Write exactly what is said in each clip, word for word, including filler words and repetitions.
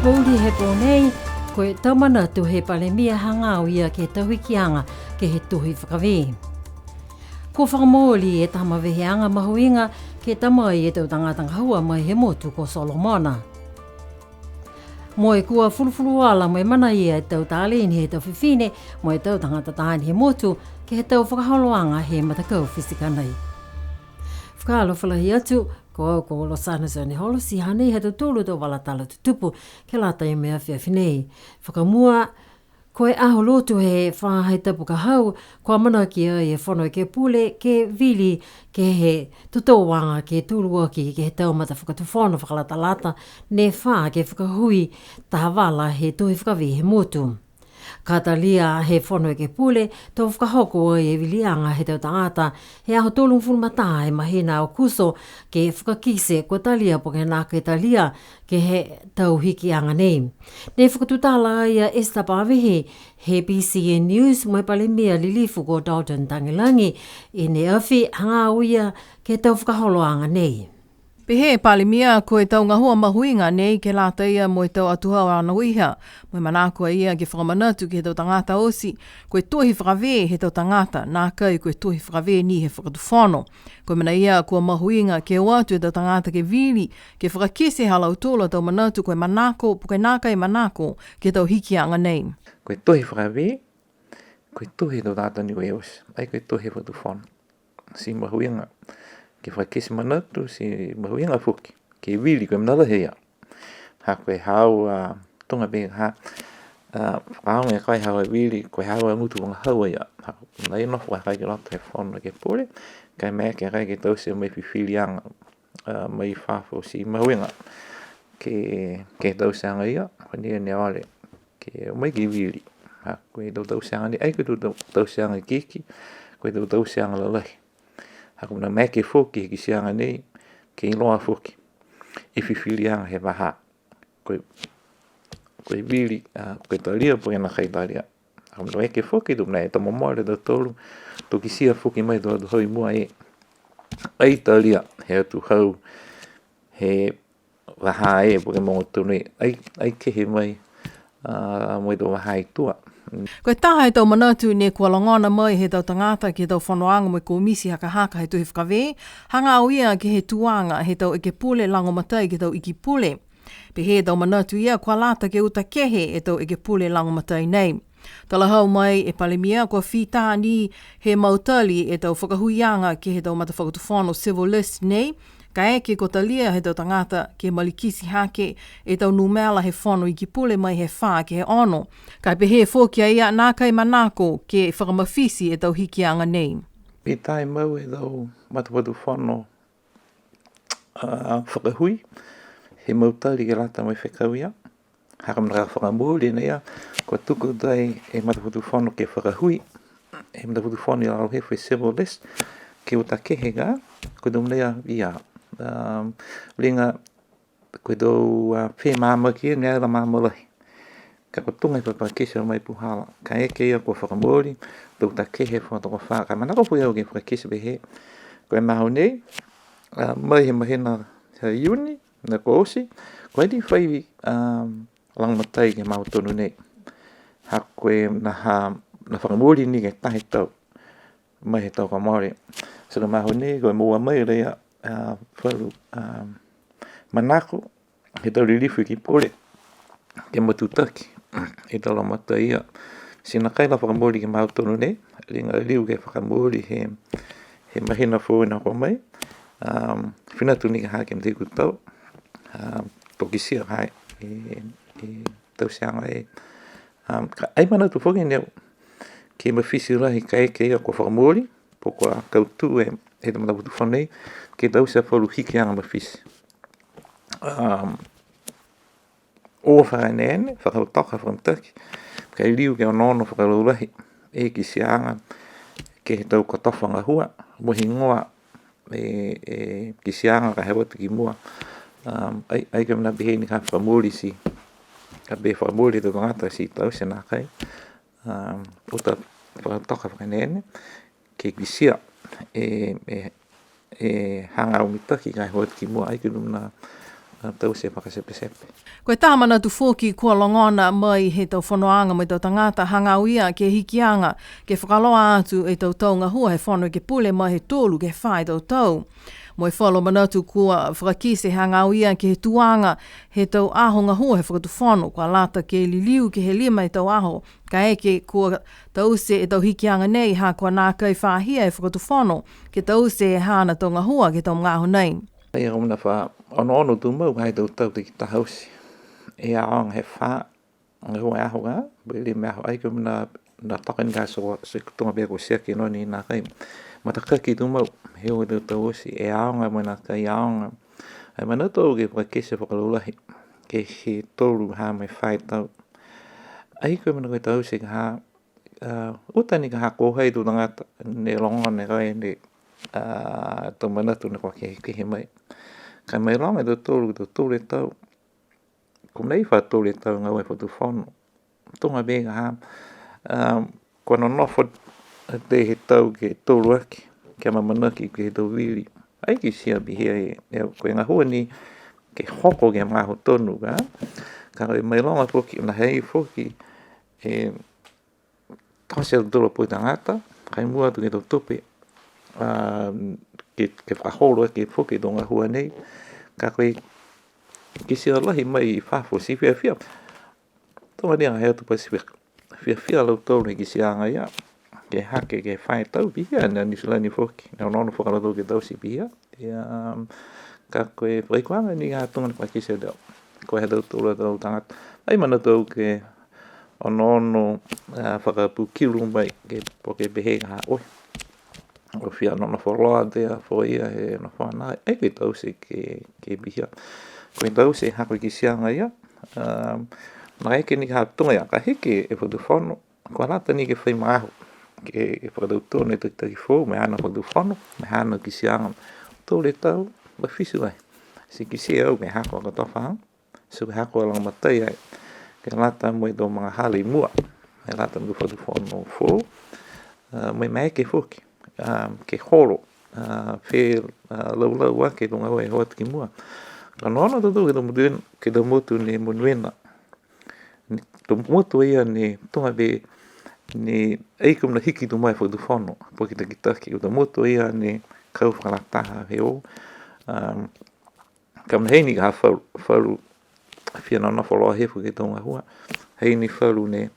Pouli he pō nei, ko e tau manatu he Palemia hagaao ia ke he tau hikiaga ke he tohi fakavē. Kua fakamooli e tama veheaga mahuiga ke ta mai e tau tagata gahua mai he motu ko Solomona. Mo e kua fulufuluola mo e manaia e tau taleni he tau fifine mo e tau tagata taane he motu ke he tau fakaholoaga he matakau fisikanai. Fakaalofa lahi atu, ko au ko Losana Sioneholo, ti hanei ha tautolu tau vala tala tutupu ke lata mo e afiafi nei. Fakamua, ko e aho lotu he faahi tapu ka hau, kua amanaki ai e Fono Ekepule ke vili ke he totouaga ke toluaki ke he tau matafakatufono fakalatalata ne fā ke fakahui taha vala he tohi fakavē he motu. Ka talia he Fono Ekepule, to fakahoko ai e viliaga he tau tagata he aho tolugofulu ma taha he mahina Aokuso, ke fakakite kua talia po ke nākai talia ke he tau hikiaga nei. Ne fakatutala ai a Esther Pavihi he B C N News mo e Palemia lilifu ko Dalton Tagelagi i ne afi, hagaao ia ke he tau fakaholoaga nei. Pehē e Palemia, ko e tau gahua mahuiga nei ke lata ia mo e tau atuhau anoiha, mo e manako a ia ke fakamanatu ke he tau tagata oti, ko e tohi fakavē he tau tagata, nākai ko e tohi fakavē ni he fakatufono. Ko e mena ia kua mahuiga ke o atu e tau tagata ke vili, ke fakakite ha lautolu a tau manatu, ko e manako, po ke nākai manako, ke he tau hikiaga nei. Ko e tohi fakavē, ko e tohi he tau tagata ni ko e oti, ai ko e tohi he fakatufono. Ti mahuiga ke fakakite manatu, ti mahuiga foki ke vili, ko e mena lahi ia. Ha ko e haau a tuga pē ha, a, fakaaoga e kai haau a vili, ko e haau a gutu vagahau ia. Ha, nai nofo a kai ki loto he Fono Ekepule, ka e maeke a kai ke taute mo e fifiliaga, a, mai fafo, ti mahuiga ke, ke tauteaga ia, ko e ni ne ole ke o mai ke vili. Ha, ko e tau tauteaga ni, ai ko e tau tau-, tauteaga ikiiki, ko e tau tauteaga lalahi. Ha, ko e mena maeke foki he kitiaga nei, ke iloa foki e fifiliaga he vahā. Ko e, ko e vili, a, ko e talia, po ke nākai talia. Ha, ko e mena maeke foki, to mena e to momole a tautolu, to kitia foki mai e tau atuhau i mua e, ai talia he atuhau, he vahā e, po ke mogo tonu e, ai, ai kehe mai, a, mo e tau vahā i tua. Ko e taha he tau manatu ne kua logona mai he tau tagata ke he tau fonoaga mo e komiti hakahaka he tohi fakavē, hagaao ia ke he tuaga he tau ekepule lagomatai ke he tau iki pule. Pehē e tau manatu ia kua lata ke uta kehe e tau ekepule lagomatai nei. Talahau mai e Palemia kua fita ni he mautali e tau fakahuiaga ke he tau matafakatufono civil list nei, kaeke kua talia he tau tagata ke malikiti hake e tau numela he Fono Iki Pule mai he fā ke he ono. Ka e pehē foki a ia nākai manako ke fakamafiti e tau hikiaga nei. Pihia e mau e tau matafakatufono a, fakahui, he mautali ke lata mo e fekau ia. Ha ko e mena fakamooli nei a, kua tuku atu ai e matafakatufono ke fakahui, e matafakatufono i lalo he fai civil list, ke uta kehe ka, ko e tau mena ia, ia, um, liga, ko e tau, a, femamaki, ne ai la mamalahi. Ka ko e tuga e fakakite mai puhala. Kaeke ia kua fakamooli, to uta kehe fakatokofā. Ka manako foki au ke fakakite pehē. Ko e magaaho nei, a, mai he mahina ha Iuni, ne kua oti, kua ai ni fai, a, lagomatai ke he magaaho tonu nei. Ha ko e na ha, na fakamooli ni ke taha e tau. Mai he tau kua mole. So ko e magaaho nei, kua moua mai e ia, a, falu, a, manako, he tau lilifu iki pule, ke matutaki e tau lagomatai ia. Ti nākai la fakamooli ke he magaaho tonu nei, liga liu ke fakamooli he, he mahina foou ne hoko mai. Um, fina atu ni ke he ha ke he tau, um, to kitia ha e, e tauteaga e. Um, ka ai manatu foki ne au, ke mafiti lahi kaeke ia kua fakamooli, po kua kautū e, e tau matafakatufono nei, ke taute falu hikiaga mafiti. Um, o fakaeneene, fakatoka, fakamitaki, ka e liu ke onoono fakalaulahi e kitiaaga ke he tau kotofa gahua, mo e higoa e, e kitiaaga ka hau atu ki mua. Um, ai, ai ko e mena pehē ni ka fakamooli ti, ka pehē fakamooli e tau tagata ti taute nākai. Um, uta fakatoka fakaeneene, ke kitia e, e, e hagaao mitaki ka hau atu ki mua, ai ko e mena a, taute fakatepetepe. Ko e taha manatu foki kua logona mai he tau fonoaga mo e tau tagata hagaao ia ke hikiaga ke fakaloa atu e tau tau gahua he Fono Ekepule mai he tolu ke he fā e tau tau. Mo e falu manatu kua fakakite hagaao ia ke he tuaga he tau aho gahua he fakatufono, kua lata ke liliu ke he lima e tau aho, kaeke kua taute e tau hikiaga nei ha kua nākai fahia e fakatufono ke taute e haana tau gahua ke he tau magaaho nei. Ia, ko e mena fa, onoono tumau, ha e tau tau takitaha oti. E aoga he fā, gahua e aho ka, pe lima e aho, ai ko e mena, na toka ni ka so, so tuga pē ko e tiaki noa ni nākai. Matakaki tumau, he o e tau tau oti, e aoga mo e nākai aoga. Ai manatu au ke fakakite fakalaulahi, ke he tolu ha mo e fā e tau. Ai ko e mena ko e taute ka ha, a, uta ni ka ha ko hai tau tagata, ne logona e kai ne, a, tau manatu ne kua kehekehe mai. Ka e mailoga e tau tolu, tau tolu e tau. Ko e mena ai fa tolu e tau gahua he fakatufono. Tuga pē ka ha, a, kua nonofo tei he tau ke tolu aki, ke amaamanaki ke he tau vili. Ai kitia pihia e, e, ko e gahua ni ke hoko ke he magaaho tonu ka, ka ko e mailoga foki, na ha i ai foki, e, tote e tau tolu a povi tagata, ka e mua atu ke he tau tupe, a, ke, ke fakaholo aki foki e tau gahua nei, ka ko e kitia lahi mai i fafo ti fiafia. Tuga ni a he atu Pasifika. Fiafia a lautolu he kitiaga ia. Ke hake ke fā e tau pihia ni a Niu Silani foki. Ne onoono foki a lautolu ke taute pihia. Ia, ka ko e fakaikuaga ni ha tuga ni fakakite e tau. Ko e ha tautolu a tau tagata. Ai manatu au ke onoono, a, fakapukilu mai ke po ke pehē ha oi. O fia nonofo loa te a fo ia he nofo ana. Ai ke taute ke, ke pihia. Ko e taute ha ko e kitiaga ia. A, na eke ni ha tuga ia, ka hiki e fakatufono, kua lata ni ke fai magaaho, ke, ke fakatautonu e takitaki foou, mo e haana fakatufono, mo e haana kitiaga. Tolu e tau, ma fisu ai. Ti kitia au ke hako a katofaga, ti ke hako a lagomatai ai. Ke lata mo e tau magahala i mua, ke lata mo e fakatufono foou, a, mo e maeke foki, a, ke holo, a, fe, a, laulau aki e tau gahua e hoko atu ki mua. Ka onoono a tautolu ke he tau motu, ke he tau motu ne monuina. Ni, tau motu ia ne tuga pē, ne ai ko e mena hiki tumau e fakatufono, po ke takitaki, ko e tau motu ia ne kau fakalataha he o, um, ka mena hei ni ka ha falu, falu, fia nonofo loa hifo ke he tau gahua, hei ni falu ne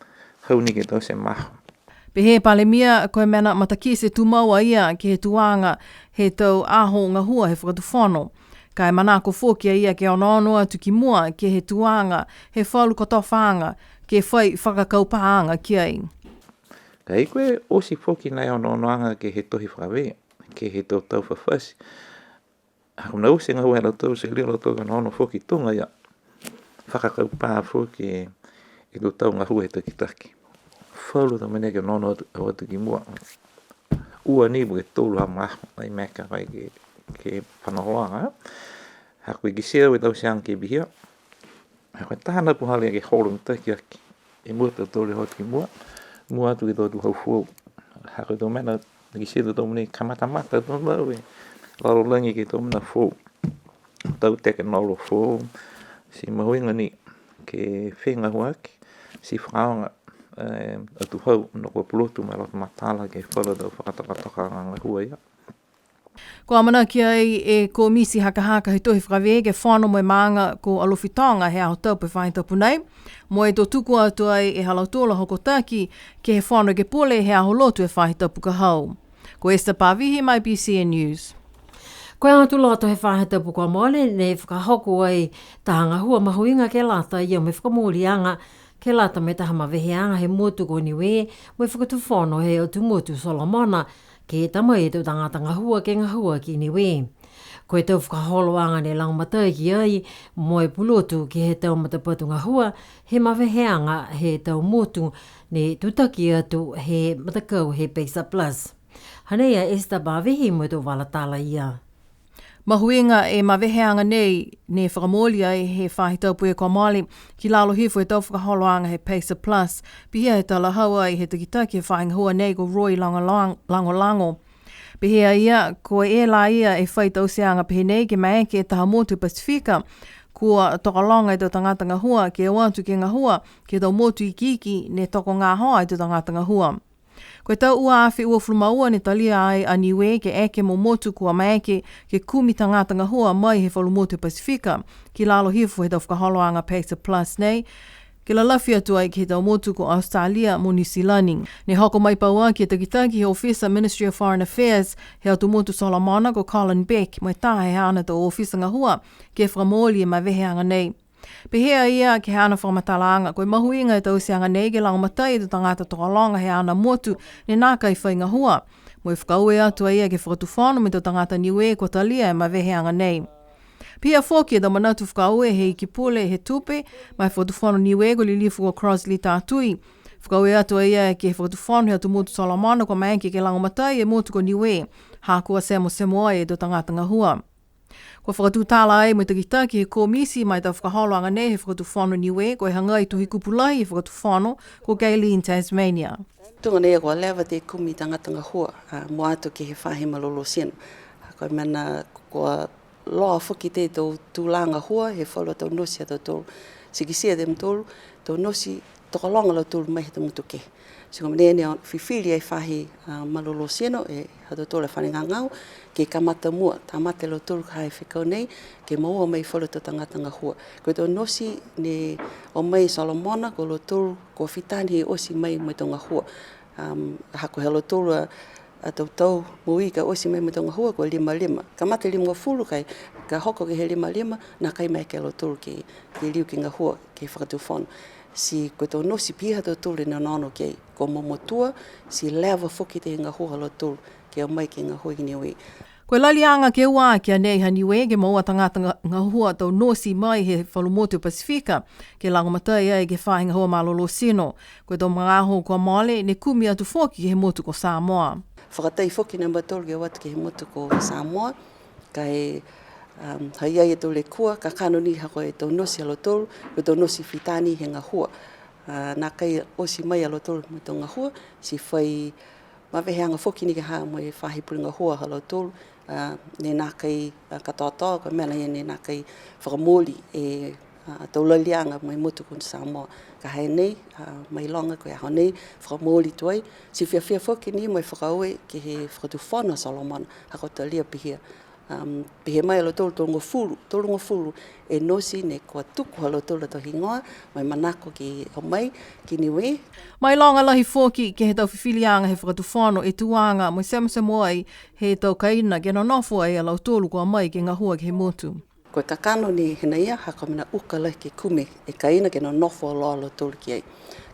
hau ni ke taute magaaho. Pehē e Palemia, ko e mena matakite tumau a ia ke he tuaga he tau aho gahua he fakatufono. Ka e manako foki a ia ke onoono atu ki mua ke he tuaga he falu kotofaaga ke fai fakakaupaaga ki ai. Ka e ko e oti foki nai onoonoaga ke he tohi fakavē, ke he tau tau fafati. Ha ko e mena oti e gahua he lautolu, ti liu a lautolu ke onoono foki tuga ia. Fakakaupā foki e tau tau gahua he takitaki. Falu tau mena ke onoono atu, atu ki mua. Ua ni po ke tolu ha magaaho, ai mena ka kai ke, ke fanohoaga. Ha ko e kitia au e tauteaga ke pihia. Ha ko e taha a puhala ke holo mitaki aki. E mua tautolu e hoko ki mua, mua atu ke he tau atuhau foou. Ha ko e tau mena, kitia e tau mena kamatamata tau mau e lalolagi ke he tau mena foou. Tau tekenolosi foou, ti mahuiga ni ke fegahuaki, ti fakaaoga, e, atuhau ne kua pulotu mo e loto matala ke he falu tau fakatokatokaaga gahua ia. Kua amanaki ai e Komiti Hakahaka he Tohi Fakavē ke fono mo e maaga ko Alofi Toga he aho tapu he faahi tapu nei, mo e to tuku atu ai e ha lautolu a hokotaki ke he Fono Ekepule he aho lotu he faahi tapu ka hau. Ko Esther Pavihi mai B C N News. Ko e Aho Tuloto he faahi tapu kua mole, ne fakahoko ai taha gahua mahuiga ke lata ia mo e fakamooliaga, ke lata mo e taha maveheaga he motu ko Niue, mo e Fakatufono he Atu Motu Solomona, ke ta mai e tau tagata gahua ke gahua ki Niue. Ko e tau fakaholoaga ne lagomatai ki ai, mo e pulotu ke he tau matapatu gahua, he maveheaga he tau motu, ne tutaki atu he matakau he PACER Plus. Hanei a Esther Pavihi mo e tau vala tala ia. Mahuiga e maveheaga nei, ne fakamooli ai he faahi tapu kua mole, ki lalo hifo he tau fakaholoaga he PACER Plus, pihia e talahau ai he takitaki he faahi gahua nei ko Roy Lagolago-, Lagolago. Pehē a ia, ko e lā ia e fai tauteaga pehē nei ke maeke e taha motu Pasifika, Kua tokologa e tau tagata gahua ke o atu ke gahua ke he tau motu ikiiki ne tokogahoa e tau tagata gahua. Ko e tau ua afe uafulu ma ua ne talia ai a Niue ke eke mo motu kua maeke ke kumi tagata gahua mai he falu motu Pasifika, ki lalo hifo he tau fakaholoaga PACER Plus nei, ke lalafi atu ai ke he tau motu ko Australia mo Niu Silani. Ne hoko mai pauaki e takitaki he ofisa Ministry of Foreign Affairs he atu motu Solomona ko Colin Beck, mo e taha he haana tau ofisa gahua, ke fakamooli e maveheaga nei. Pehē a ia ke he haana fakamatalaaga, ko e mahuiga e tauteaga nei ke lagomatai e tau tagata tokologa he haana motu ne nākai fai gahua. Mo e fakaaue atu a ia ke he fakatufono mo e tau tagata Niue kua talia e maveheaga nei. Pihia foki e tau manatu fakaaue he Iki Pule he Tupe ma e Fakatufono Niue ko e Lilifu ko Crossley Tatui. Fakaaue atu a ia ke he fakatufono he atu motu Solomona kua maeke ke lagomatai e motu ko Niue, ha kua semosemo ai e tau tagata gahua. Kua fakatutala ai mo e takitaki he komiti ma e tau fakaholoaga nei he fakatufono Niue, ko e hagai tohi kupu lahi he fakatufono, ko Gaylene Tasmania. Tuga nei kua leva e kumi tagata gahua, a, mua atu ke he faahi malolō tino. A, ko e mena kua loa foki e tau tūlā gahua he falu a tau nosi ha tautolu. Ti kitia e mautolu, tau nosi tokologa a lautolu mai he tau motu kehe. Ti ko e mena nei ne fifili ai e faahi, a, malolō tino, e ha tautolu a fale gagao, ke kamata mua, kamata e lautolu ka e fekau nei, ke moua mai falu a tau tagata gahua. Ko e tau nosi ne o mai Solomona, ko lautolu, kua fitā ni he oti mai mo e tau gahua. Um, ha ko e ha lautolu a, a tau tau moui ka oti mai mo e tau gahua, kua lima lima. Kamata e limagofulu ka e, ka hoko ke he lima lima, nākai maeke a lautolu ke, ke liu ke gahua, ke he fakatufono. Ti ko e tau nosi pihia ha tautolu ne onoono ki ai. Kua momotua, ti leva foki e gahua ha lautolu, ke o mai ke gahua ki Niue. Ko e laliaga ke ua aki a nei ha Niue ke moua tagata ga-, gahua tau nosi mai he falu motu Pasifika, ke lagomatai ai ke he faahi gahua malolō tino. Ko e tau magaaho kua mole, ne kumi atu foki ke he motu ko Samoa. Fakatai foki ne mautolu ke o atu ke he motu ko Samoa, ka e, um, ha i ai e tau lekua, kakano ni ha ko e tau nosi ha lautolu, ko e tau nosi fitā ni he gahua. A, nākai oti mai a lautolu mo e tau gahua, ti fai maveheaga foki ni ka ha mo e faahi pule gahua ha lautolu, a, ne nākai, a, katoatoa, ko e mena ia ne nākai fakamooli e, a, tau laliaga mo e motu ko Samoa. Ka ha nei, a, mailoga ko e aho nei, fakamooli tuai, ti fiafia foki ni mo e fakaaue ke he fakatufono a Solomona, ha kua talia pihia. Um, pehē mai a lautolu tolugofulu, tolugofulu e nosi ne kua tuku ha lautolu a tau higoa, mo e manako ke o mai ki Niue. Mailoga lahi foki ke he tau fifiliaga he fakatufono e tuaga mo e semosemo ai he tau kaina ke nonofo ai a lautolu kua o mai ke gahua ke he motu. Ko e kakano ni hinei ia, ha ko e mena uka lahi ke kumi e kaina ke nonofo auloa a lautolu ki ai.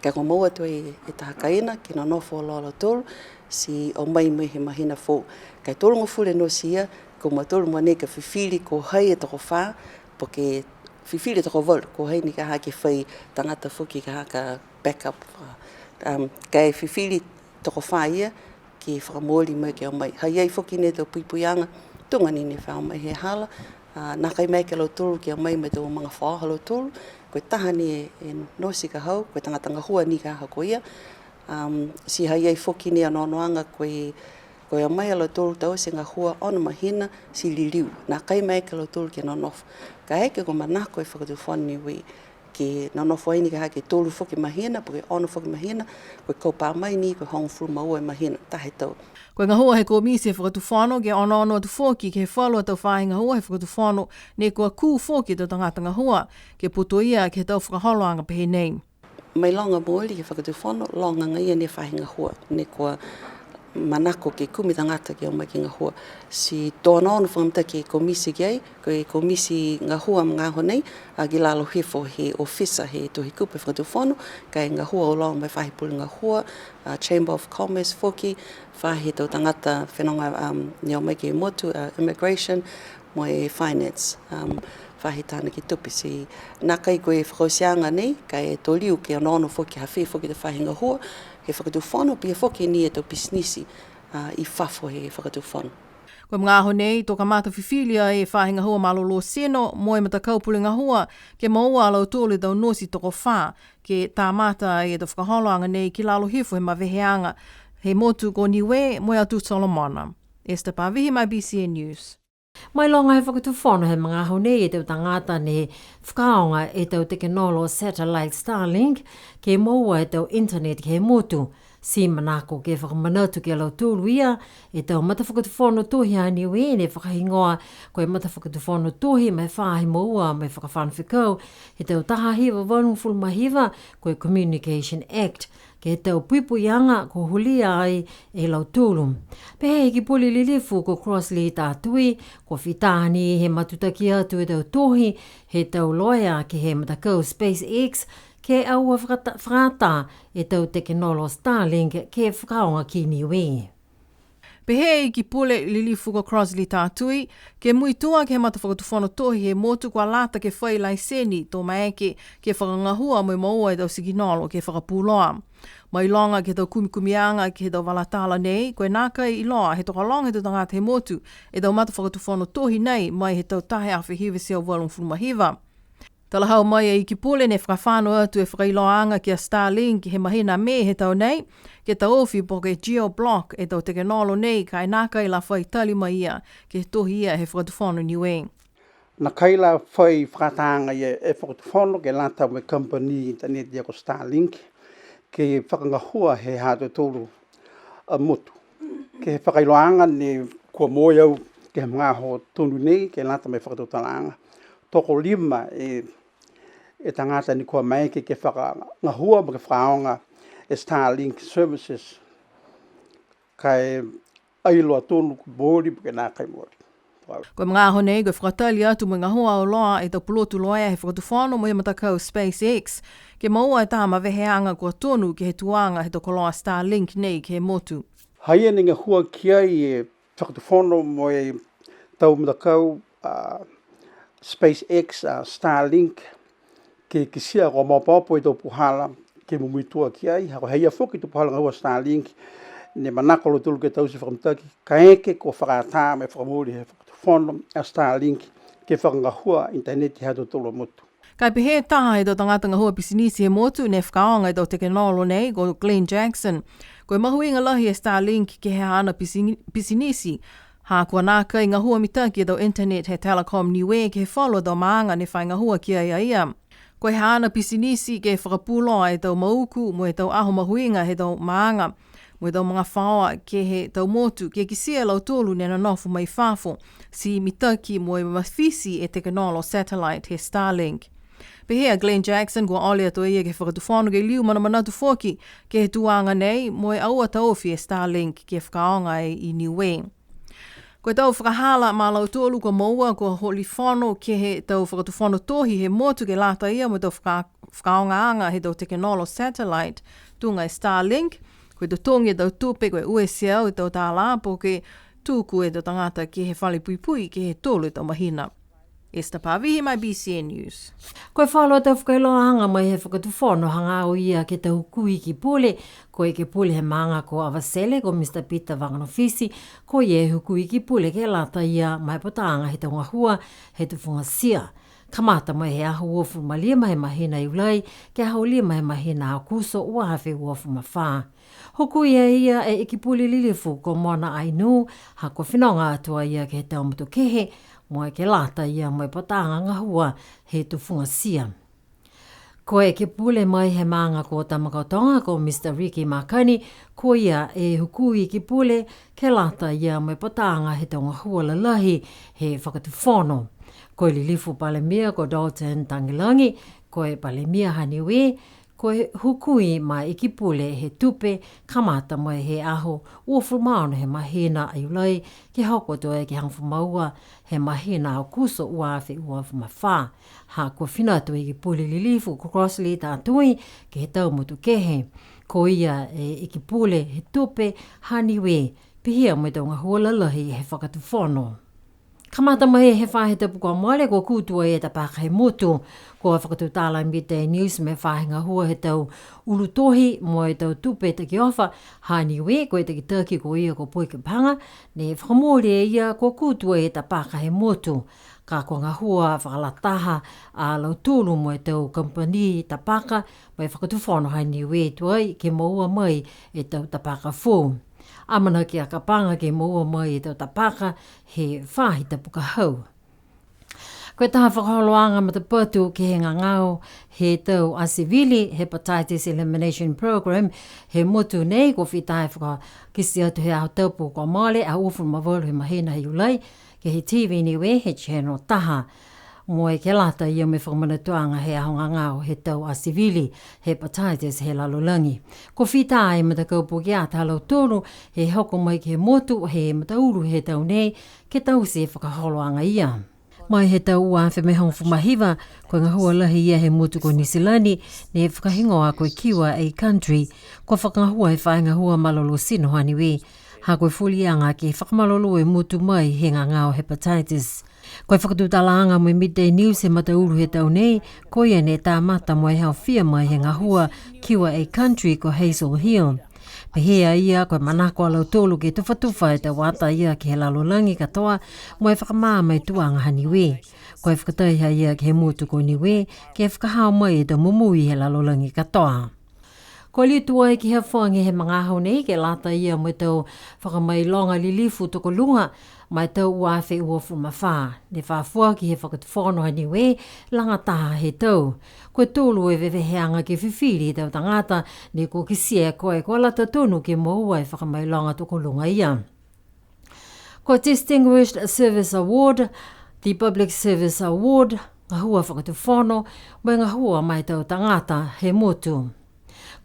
Ka kua moua tuai e taha kaina ke nonofo auloa a lautolu, ti o mai mai he mahina foou. Ka e tolugofulu e nosi ia, ko mautolu mogonei ka fifili ko hai e tokofā, po ke fifili tokovalu, ko hai ni ka ha ke fai tagata foki ka ha ka backup. Um, ka e fifili tokofā ia, ke fakamooli mai ke o mai. Ha i ai foki nei tau puipuiaga, tuga ni ne fa o mai he hala, a, nākai maeke a lautolu ke o mai mo e tau magafaoa ha lautolu, ko e taha ni e, e nosi ka hau, ko e tagata gahua ni ka ha ko ia, um, ti ha i ai foki ni a onoonoaga ko e, ko e o mai a lautolu taute gahua ono mahina, ti liliu, nākai maeke a lautolu ke nonofo. Kaeke kua manako e Fakatufono Niue, ke nonofo ai ni ka ha ke tolu foki mahina, po ke ono foki mahina, ko e kaupā mai ni, ko e hogofulu ma ua e mahina, taha e tau. Ko e gahua he komiti he fakatufono, ke onoono atu foki, ke he falu a tau faahi gahua he fakatufono, ne kua kū foki e tau tagata gahua, ke putoia ke he tau fakaholoaga pehē nei. Mailoga mooli he fakatufono, loga agaia ni e faahi gahua, ne kua manako ke kumi tagata ke o mai ke gahua. Ti to onoono fakamitaki e komiti ki ai, ko e komiti gahua magaaho nei, a ki lalo hifo he ofisa he Tohi Kupu Fakatufono, ka e gahua auloa mo e faahi pule gahua, a Chamber of Commerce foki, faahi tau tagata fenoga, um, ne o mai ke he motu, a immigration, mo e finance, um, faahi tānaki tupe. Ti nākai ko e fakaotiaga nei, ka e to liu ke onoono foki ha fē foki e tau faahi gahua he fakatufono, pihia foki ni e tau pisinisi, a, i fafo he fakatufono. Ko e magaaho nei, to kamata fifili ai e faahi gahua malolō tino mo e matakau pule gahua, ke moua a lautolu e tau nosi tokofā, ke kamata ai e tau fakaholoaga nei ki lalo hifo he maveheaga he motu ko Niue mo e atu Solomona. Esther Pavihi mai B C N News. Mailoga he fakatufono he magaaho nei e tau tagata ne fakaaoga e tau tekenolo satellite Starlink ke moua e tau internet ke he motu. Ti manako ke fakamanatu ki a lautolu ia e tau matafakatufono tohi ha Niue ne fakahigoa ko e matafakatufono tohi mo e faahi moua mo e fakafano fekau he tau taha hiva valugofulu ma hiva ko e Communication Act. Ke he tau puipuiaga kua holia ai e lautolu. Pehē e Ikipule Lilifu ko Crossley Tatui, kua fita ni he matutaki atu e tau tohi he tau loea ke he matakau SpaceX, ke aua fakata-, fakaatā e tau tekenolo Starlink ke fakaaoga ki Niue. Pehē e Ikipule Lilifu ko Crossley Tatui, ke muitua ke he matafakatufono tohi he motu kua lata ke fai laiseni to maeke ke fakagahua mo e moua e tau sikinolo ke fakapuloa. Mailoga ke he tau kumikumiaga ke he tau vala tala nei, ko e nākai iloa he tokologa he tau tagata he motu e tau matafakatufono tohi nei mai he tau taha e afe hiva e teau valugofulu ma hiva. Talahau mai e Ikipule ne fakafano atu e fakailoaaga ki a Starlink he mahina Me he tau nei, ke taofi po ke geo-block e tau tekenolo nei, ka e nākai la fai tali mai ia ke he tohi ia he fakatufono Niue. Nākai la fai fakaatāaga ia e fakatufono ke lata mo e kamupani internet ia ko Starlink, ke fakagahua he ha tautolu a motu. Ke he fakailoaaga ne kua moua e au ke he magaaho tonu nei, ke lata mo e fakatutalaaga. Tokolima e, e tagata ne kua maeke ke fakagahua mo e fakaaoga e Starlink services. Ka e ai iloa tonu kua mooli po ke nākai mooli. Ko e magaaho nei, ko e fakatali atu mo e gahua auloa e tau pulotu loea he fakatufono mo e matakau SpaceX, ke moua e tau maveheaga kua tonu ke he tuaga he tau koloa Starlink nei ke he motu. Ha ia ne gahua ki ai e fakatufono mo e tau matakau, a, SpaceX, a, Starlink, ke kitia kua maopoopo e tau puhala ke mumuitua ki ai, ha ko e ha ia foki e tau puhala gahua Starlink, ne manako a lautolu ke taute fakamitaki, kaeke kua fakaatā mo e fakamooli he fakatufono a Starlink ke fakagahua internet ha tautolu a motu. Ka e pehē e taha he tau tagata gahua pisinisi he motu ne fakaaoga e tau tekenolo nei, ko Glenn Jackson, ko e mahuiga lahi e Starlink ke he haana pisi-, pisinisi, ha kua nākai gahua mitaki e tau internet he Telecom Niue ke he falu tau maaga ne fai gahua ki ai a ia. Ko e haana pisinisi ke fakapuloa e tau mauku mo e tau aho mahuiga he tau maaga mo e tau magafaoa ke he tau motu, ke kitia e lautolu ne nonofo mai fafo, ti mitaki mo e mafiti e tekenolo satellite he Starlink. Pehē a Glenn Jackson, kua ole atu a ia ke he fakatufono ke liu manamanatu foki ke he tuaga nei, mo e aua taofi e Starlink ke fakaaoga ai i Niue. Ko e tau fakahala ma lautolu kua moua, kua holi fono ke he tau fakatufono tohi he motu ke lata ia mo e tau faka-, fakaaogaaga he tau tekenolo satellite, tuga e Starlink, ko e totogi e tau tupe, ko e ua e teau e tau tālā, po ke tuku e tau tagata ke he fale puipui ke he tolu e tau mahina. Esther Pavihi mai B C N News. Ko e falu a tau fakailoaaga mai he fakatufono hagaao ia ke he tau hukui iki pule, ko e iki pule he maaga ko Avatele, ko Mister Peter Vaganofiti, ko ia e hukui iki pule ke lata ia ma e pataaga he tau gahua he tufugatia. Kamata mai he aho uafulu ma lima he mahina Iulai, ke he aho lima he mahina Aokuso ua afe uafulu ma fā. Hukui a ia e iki pule lilifu ko Mona Ainuu, ha kua fenoga atu a ia ke he tau motu kehe, mo e ke lata ia mo e pataaga gahua he tufugatia. Ko e iki pule mai he maaga ko Tamakautoga ko Mister Ricky Makani, ko ia e hukui iki pule ke lata ia mo e pataaga he tau gahua lalahi he fakatufono. Ko e lilifu Palemia ko Dalton Tagelagi, ko e Palemia ha Niue, ko e hukui ma e iki pule he tupe, kamata mai he aho uafulu ma ono he mahina Iulai, ke hoko atu ai ke hogofulu ma ua he mahina Aokuso ua afe uafulu ma fā. Ha kua finatu e iki pule lilifu ko Crossley Tatui ke he tau motu kehe. Ko ia e iki pule he tupe ha Niue, pihia mo e tau gahua lalahi he fakatufono. Kamata mai he faahi tapu kua mole, kua kū tuai e tapaka he motu. Kua fakatutala e Midday News mo e faahi gahua he tau ulu tohi mo e tau tupe takiofa ha Niue, ko e takitaki ko ia ko Poi Kapaga, ne fakamooli e ia kua kū tuai e tapaka he motu. Ka kua gahua fakalataha a lautolu mo e tau kamupani tapaka mo e fakatufono ha Niue tuai ke moua mai e tau tapaka foou. Amanaki a Kapaga ke moua mai e tau tapaka he faahi tapu ka hau. Ko e taha fakaholoaga matapatu ke he gagao he tau asivili, Hepatitis Elimination Program, he motu nei, kua fita e fakakite atu he aho tapu kua mole, aho uafulu ma valu he mahina he Iulai, ke he T V Niue he channel taha. Mo e ke lata ia mo e fakamanatuaga he aho gagao he tau asivili, Hepatitis he lalolagi. Kua fita e matakau pukeata ha lautolu he hoko mai ke he motu he mataulu he tau nei, ke taute e fakaholoaga ia. Mai he tau ua afe mo e hogofulu ma hiva, ko e gahua lahi ia he motu ko Niu Silani, ne fakahigoa ko e Cure a Country, kua fakagahua he faahi gahua malolō tino ha Niue. Ha ko e foliaga ke fakamalolō e motu mai he gagao hepatitis. Ko e fakatutalaaga mo e Midday News he mataulu he tau nei, ko ia ne tamata mo e haofia mai he gahua Cure a Country ko Hazel Hill. Pehē a ia ko e manako a lautolu ke tufatufa e tau ata ia ke he lalolagi katoa mo e fakamaama e tuaga ha Niue. Ko e fakataha ia ke he motu ko Niue, ke fakahao mai e tau momoui he lalolagi katoa. Kua liu tuai ke hafagi he magaaho nei ke lata ia mo e tau fakamailoga lilifu tokoluga ma e tau ua afe uafulu ma fā. Ne fa foaki he Fakatufono ha Niue lagataha he tau. Ko e tolu e veveheaga ke fifili e tau tagata ne kua kitia e koe kua lata tonu ke moua e fakamailoga tokoluga ia. Ko e Distinguished Service Award, the Public Service Award, gahua fakatufono, mo e gahua ma e tau tagata he motu.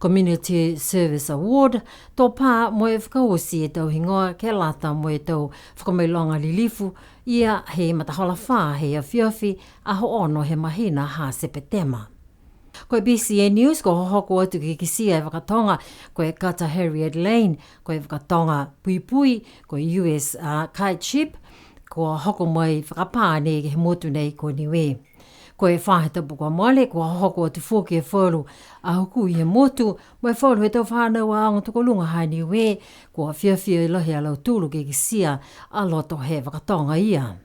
Community Service Award, to pā mo e fakaoti e tau higoa ke lata mo e tau fakamailoga lilifu, ia he matahola fā he afiafi, aho ono he mahina ha Sepetema. Ko e B C N News, kua hohoko atu ke kitia e vakatoga, ko e Carter Harriet Lane, ko e vakatoga puipui, ko e U S, a, kite ship, kua hoko mai fakapā nei ke he motu nei ko Niue. Ko e faahi tapu kua mole, kua hohoko atu foki e falu a hukui he motu, mo e falu he tau fanau aoga tokoluga ha Niue, kua fiafia lahi a lautolu ke kitia a loto he vakatoga ia.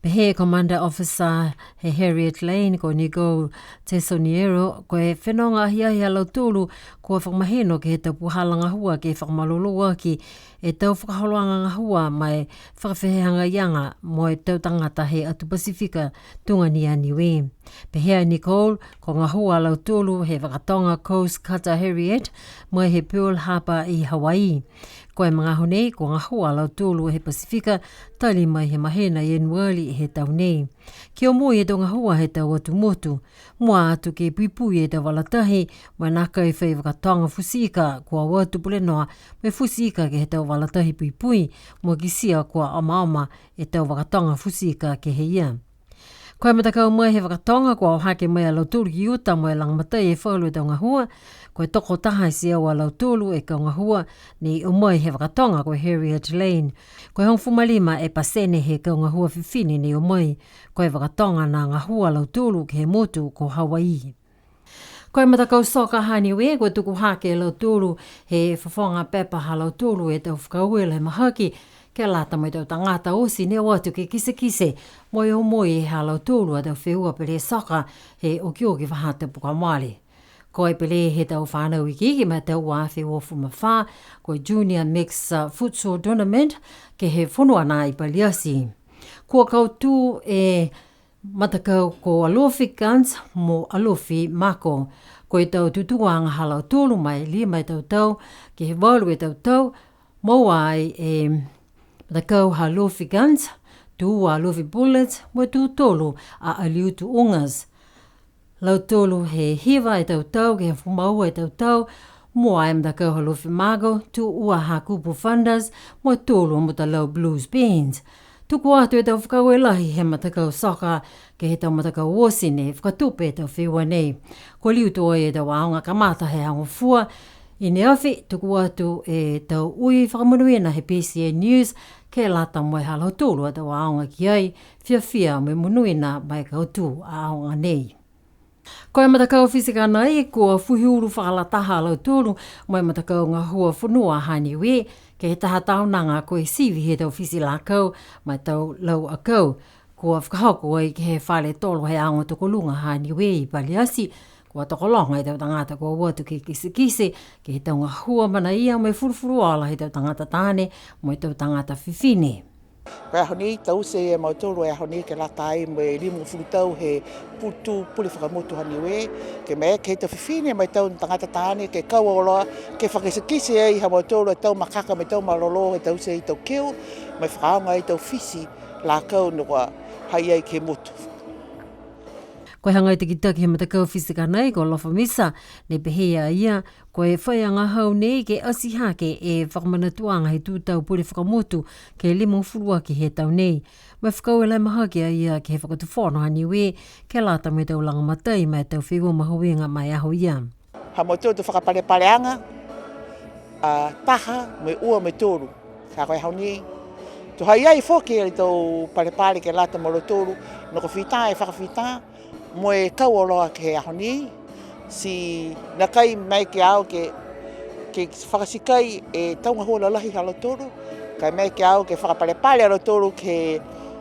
Pehē e Commander Officer he Harriet Lane, ko Nicole Tesoniero, ko e fenoga ahiahi ha lautolu, kua fakamahino ke he tau puhala gahua ke fakamalolō aki e tau fakaholoaga gahua ma e fakafehagaiaga mo e tau tagata he atu Pasifika tuga ni a Niue. Pehē a Nicole, kua gahua a lautolu he vakatoga Coast Cutter Harriet, mai he Pearl Harbor i Hawaii. Ko e magaaho nei, kua gahua a lautolu he Pasifika, tali mai he mahina Ianuali he tau nei. Ke omoi e tau gahua he tau atu motu, mua atu ke puipui e tau vala tahi, mo e nākai fai vakatoga futi ika, kua o atu pule noa, mo e futi ika ke he tau vala tahi puipui, mo e kitia kua omaoma e tau vakatoga futi ika ke he ia. Ko e matakau mai he vakatoga, kua o hake mai a lautolu ki uta mo e lagomatai e falu e tau gahua, ko e tokotaha e teau a lautolu e kau gahua, ne o mai he vakatoga ko e Harriet Lane. Ko e hogofulu ma lima e pasene he kau gahua fifine ne o mai, ko e vakatoga ne gahua a lautolu ke he motu ko Hawaii. Ko e matakau soka ha Niue, kua tuku hake e lautolu he fofoga pepa ha lautolu e tau fakauela he mahaki, ke lata mo e tau tagata oti ne o atu ke kitekite, mo e omoi e ha lautolu a tau feua pele soka he okioki faahi tapu kua mole. Ko e pele he tau fanau ikiiki ma e tau ua afe uafulu ma fā, ko e Junior Mix, uh, Futsal Tournament, ke he fonua nā i Paliati. Kua kautū e matakau ko Alofi Guns mo Alofi Mako. Ko e tau tutūaga ha lautolu mai lima e tau tau, ke he valu e tau tau, moua ai e matakau ha Alofi Guns, tū ua Alofi Bullets, mo e tū tolu a Aliutu Ugas. Lautolu he hiva e tau tau, ke he hogofulu ma ua e tau tau, mua e matakau ha Alofi Mako, tū ua Hakupu Thunders, mo e tolu a Mutalau Blues Beans. Tuku atu e tau fakaaue lahi he matakau soka, ke he tau matakau oti ne fakatupe e tau feua nei. Kua liu tuai e tau aoga kamata he aho Gofua, i ne afi, tuku atu e tau ui fakamonuina he B C N News, ke lata mo e ha lautolu a tau aoga ki ai, fiafia mo e monuina ma e kautū a aoga nei. Ko e matakau Fisi Kanai, kua fuhi ulu fakalataha a lautolu, mo e matakau gahua fonua ha Niue, ke he taha taonaga ko e sivi he tau fisi lakau, ma e tau lau akau. Kua fakahoko ai ke he fale tolo he aoga tokoluga ha Niue i Paliati, Kua tokologa e tau tagata kua o atu ke kitekite ke he tau gahua manaia mo e fulufuluola he tau tagata taane mo e tau tagata fifine. Ko e aho nei, taute e mautolu e aho nei ke lata ai mo e limagofulu tau he putu pule fakamotu ha Niue, ke maeke he tau fifine mo e tau tagata taane ke kau auloa, ke fakakitekite ai ha mautolu e tau makaka mo e tau malolō, he taute e tau keu, mo e fakaaoga e tau fisi lakau ne kua ha i ai ke he motu. Ko e hagai takitaki he matakau Fisi Kanai, ko Alofa Misa, ne pehē a ia, ko e fai agahau nei ke ati hake e fakamanatuaga he tū tau pule fakamotu ke limagofulu aki he tau nei. Mo e fakaaue lahi mahaki a ia ke he Fakatufono ha Niue, ke lata mo e tau lagomatai ma e tau feua mahuiga ma e aho ia. Ha mautolu e tau fakapalepaleaga, a, taha, mo e ua, mo e tolu. Ka ko e aho nei, to ha i ai foki e tau palepale ke lata mo lautolu, ne kua fita e fakafita, mo e kau auloa ke he aho nei, ti nākai maeke au ke, ke fakatikai e tau gahua lalahi ha lautolu, ka e maeke au ke fakapalepale a lautolu ke,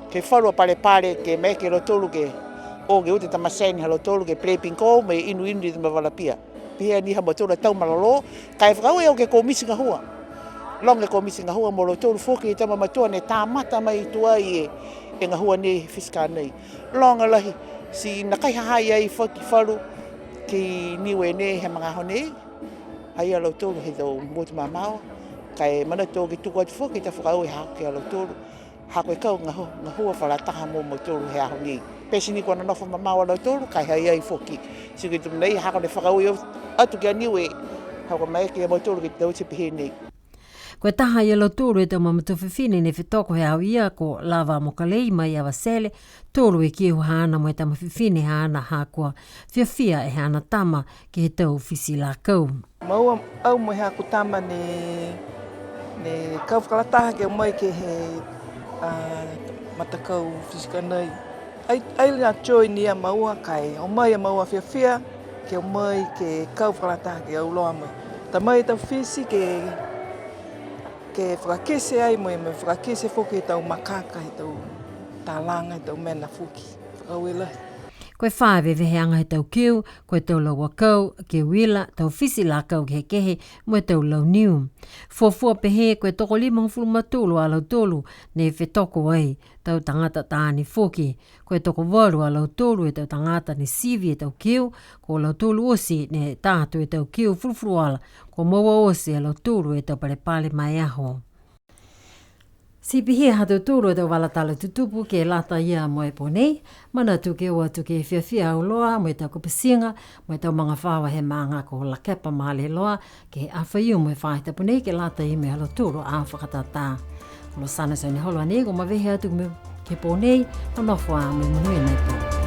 ke he falu a palepale, ke maeke a lautolu ke o ke uta e tau masini ha lautolu ke play bingo mo e inuinu e tau mavala pia. Pihia ni ha mautolu a tau malolō, ka e fakaaue au ke he komiti gahua. Loga e komiti gahua mo lautolu foki e tau mamatua ne kamata mai tuai e, e gahua nei he Fisi Kanai. Loga lahi, ti nākai ha ha i ai foki falu ki Niue nei he magaaho nei, ha i ai a lautolu he tau motu mamao, ka e manatu ke tuku atu foki e tau fakaaue ha ko e a lautolu. Ha ko e kau gahu-, gahua fakalataha mo mautolu he aho nei. Pete ni kua nonofo mamao a lautolu, ka e ha i ai foki. Ti ko e tau mena ia ha ko e fakaaue atu ki a Niue, ha kua maeke ia mautolu ke taute pehē nei. Ko e taha ia lautolu e tau mamatua fifine ne fetoko he aho ia ko Lava Mokalei mai Avatele, tolu e keu haana mo e tama fifine haana ha kua fiafia e haana tama ke he tau fisi lakau. Maua au mo e haaku tama ne, ne kau fakalataha ke o mai ke he, a, matakau Fisi Kanai. Ai, ai la join ia maua ka e o mai a maua fiafia ke o mai ke kau fakalataha ke auloa mai. Ta mai e tau fisi ke, ke fakakite ai mo e, mo e fakakite foki e tau makaka, e tau talaga, e tau mena foki. Fakaaue lahi. Ko e fā e veveheaga he tau keu, ko e tau lau akau, keu ila, tau fisi lakau kehekehe, mo e tau lau niu. Fuafua pehē, ko e tokolimagofulu ma tolu a lautolu ne fetoko ai, tau tagata taane foki. Ko e tokovalu a lautolu e tau tagata ne sivi e tau keu, ko lautolu oti ne tā atu e tau keu fulufuluola, kua moua oti e lautolu e tau palepale ma e aho. Ti pihia ha tautolu a tau vala tala tutupu ke lata ia mo e pō nei, manatu ke o atu ke fiafia auloa mo e tau kapitiga, mo e tau magafaoa he maaga ko Lakepa Maleloa, ke he Aho Faiumu he faahi tapu nei ke lata ia mo e ha lautolu a fakatātā. Ko Losana Sioneholo a nei, kua mavehe atu mo e ke he pō nei, nonofo ā mo e monuina e pō.